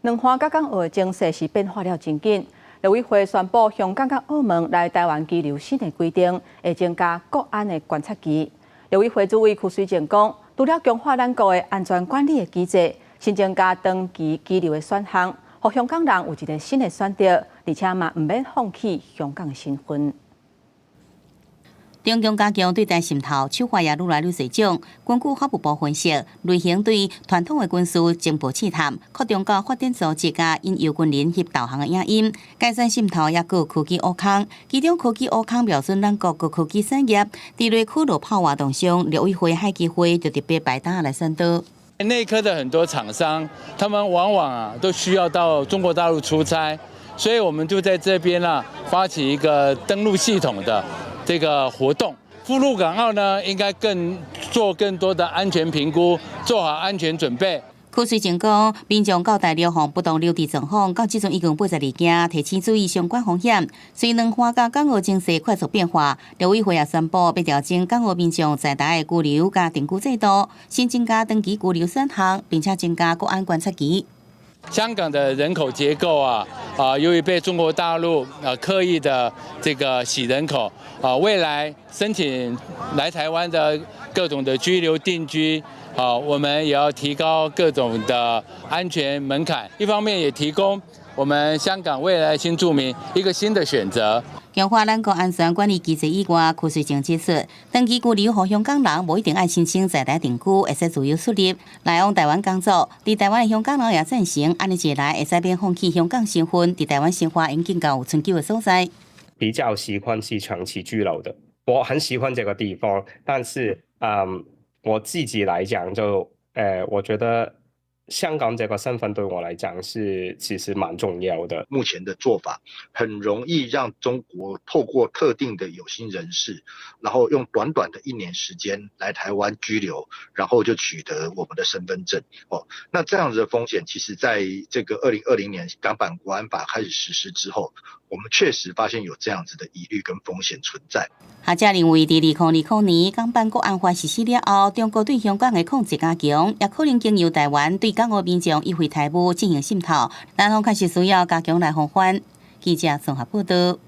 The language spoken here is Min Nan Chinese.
兩岸佮港澳的情勢是變化了真緊。陸委會宣布，香港佮澳門來台灣居留新的規定，會增加國安的觀察機。陸委會主委邱水靜講，除了強化咱國的安全管理的機制，新增加長期居留的選項，予香港人有一個新的選擇，而且嘛毋免放棄香港的身份。中共加強對台滲透，手法也愈來愈濟種。根據法務部分析，類型對傳統的軍事情報刺探，擴張到發展組織佮引誘軍人翕導航的影音，改善滲透，抑閣有科技挖空。其中科技挖空瞄準咱國高科技產業，佇內區路炮活動上，陸委會海基會就特別擺檔來宣導。內科的很多廠商，他們往往啊都需要到中國大陸出差，所以我們就在這邊啊發起一個登錄系統的這個活動。赴陸港澳呢，應該更做更多的安全評估，做好安全準備。柯水靜講，民眾到大陸予不當留置狀況，到這陣已經82件，提醒注意相關風險。隨兩岸佮港澳情勢快速變化，陸委會也宣布欲調整港澳民眾在台的居留佮定居制度，新增加長期居留選項，並且增加國安觀察機。香港的人口結構啊，由於被中國大陸啊刻意的這個洗人口啊，未來申請來台灣的各種的居留定居，啊，我們也要提高各種的安全門檻。一方面也提供我們香港未來新住民一個新的選擇。強化咱國安全管理機制以外，柯水靜指出，長期居留予香港人無一定愛申請在台定居，會使自由出入來往台灣工作。佇台灣的香港人也贊成，按呢一來會使免放棄香港身份，佇台灣生活應更較有長久的所在。比較喜歡是長期居留的，我很喜歡這個地方，但是，我自己來講就，我覺得香港這個身份對我來講是其實蠻重要的。目前的做法很容易讓中國透過特定的有心人士，然後用短短的一年時間來台灣居留，然後就取得我們的身份證。哦，那這樣子的風險，其實在這個2020年港版國安法開始實施之後，我們確實發現有這樣子的疑慮跟風險存在。學者認為，佇2020年港版國安法實施了後，中國對香港的控制加強，也可能經由台灣對港澳民眾以非台務進行滲透，南方確實需要加強來防範。記者綜合報道。